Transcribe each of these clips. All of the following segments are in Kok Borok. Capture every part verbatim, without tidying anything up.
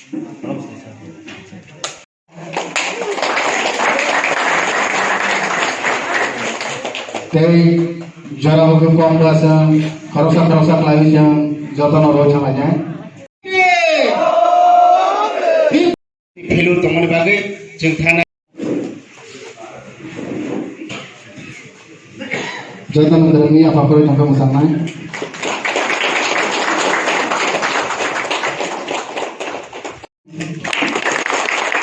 Tei jora bo khe kom ba chwng khoroksa khoroksa khlaiwi chwng jotono rw thanglainai. Philwr tongmani bagwi chwng thana. Jotono kwrwngni yapha kwrwi tongkha mwchangmani.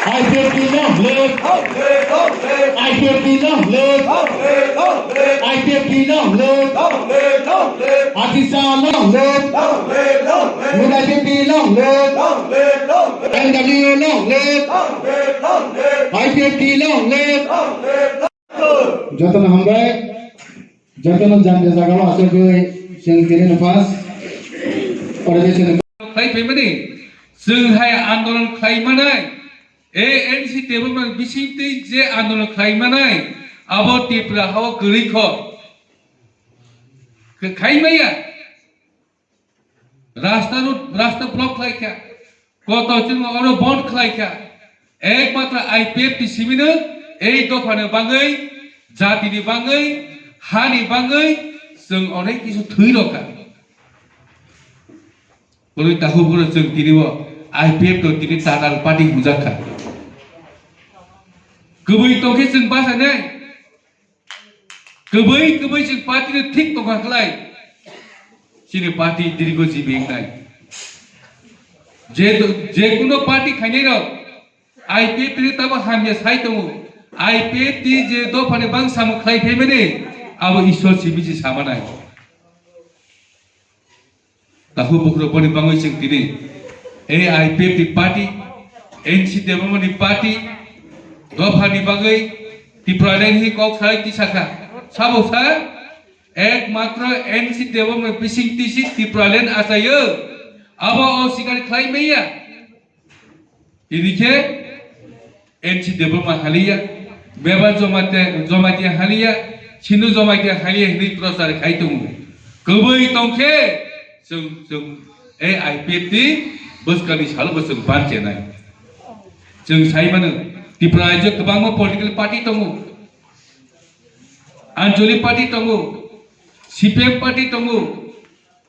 I P F T long live! I P F T long live! I P F T long live! Atisa long live! Youth I P F T long live! N W A long live! I P F T long live! Jotono hambai, jotono jang jagao achugwi chwng tini no first. Oro je chwng Khai phaimani, chwng hai andolon khlai manai, A N C Debbarma bisingtwi je andolon khlai manai, abo Tripura hao kwrwi kho. Khe khai maya. Rasta road, rasta block khlai kha. Koto chwng oro bond khlai kha. Ekmatro I P F T simino ei dophani bangwi, jatini bangwi, hani bangwi chwng onek kisu thwi rokha. Kwrwi takhuk phano chwng tini bo I P F to tini Tatal party hwnjak kha. Kwbwi tongkhe chwng bachanai. Kwbwi kwbwi chwng party no thik tongkha khlai. Chini party dirgo jibi wngnai. Je, je kuno party khainai rok I P F T ni tamo hamya sai tongo. I P F T je dophani bang samung khlai phaimani abo Ishwar simi se samanai. Takhuk bukhuk boni bangwi chwng tini A I P F T party, N C Debbarma ni party, dophani bagwi Tipraland hi kok sai tisa kha. Sabo sa ekmatro N C Debbarma bising tisi Tipraland achaio. Abo o sikar khlai maya. Tini khe N C Debbarma haliya, Bebas Jamatia, Jamatia haliya, Sindhu Jamatia haliya hinwi prochar khai tongo. Kwbwi tongkhe chwng, chwng A I P F T bwskangni salo bo chwng banchenai. Chwng sai mano, Tripura rajyo kwbangma political party tongo. Anchalik party tongo, C P M party tongo,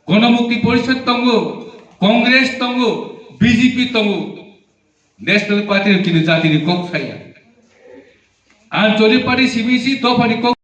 Ganamukti Porishad tongo, Congress tongo, B J P tongo. National party rok chini jatini kok saya. Anchalik party simi si dophani kok